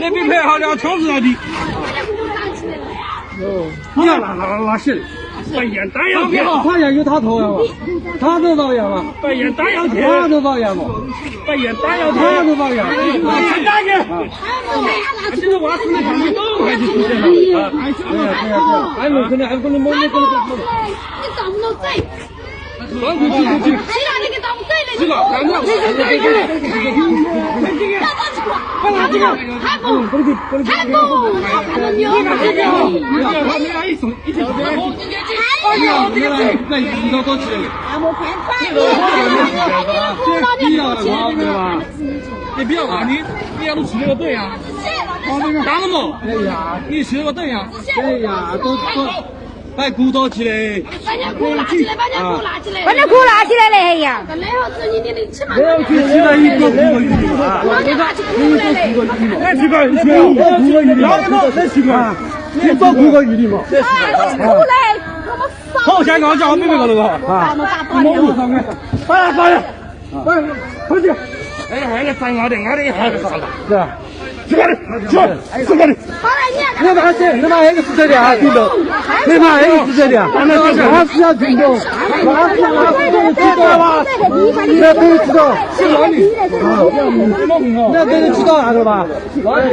那边拍好了，吵死了你！你看，拉拉拉，是，扮演打烊片。他也有他投呀吧？他能导演吗？扮演打烊片。他能导演吗？扮演打烊片。他能导演。啊，现在我要是那场面都还是出现了啊！哎呀，哎呀，哎，我跟你，哎，我跟你，我跟你，我跟你。 没必要吧？你，你要不起这个队呀？打了吗？你起了个队呀？对呀，都都。 把裤裆起来。把尿裤拉起来，把尿裤拉起来。把尿裤拉起来了，哎呀！没有去，现在一个裤子一米嘛。那奇怪，你说一个裤子一米嘛，那奇怪，你做裤子一米嘛。啊，裤嘞，我们好，下一个叫妹妹搞了个啊。快点，快点。 哎，还是翻我的，我的还是翻的。是吧？是吧？是吧？你妈谁？你妈还是这里啊？听懂？你妈还是这里啊？我是要听懂。我是要听懂。那都知道。那都知道了吧？ Ua li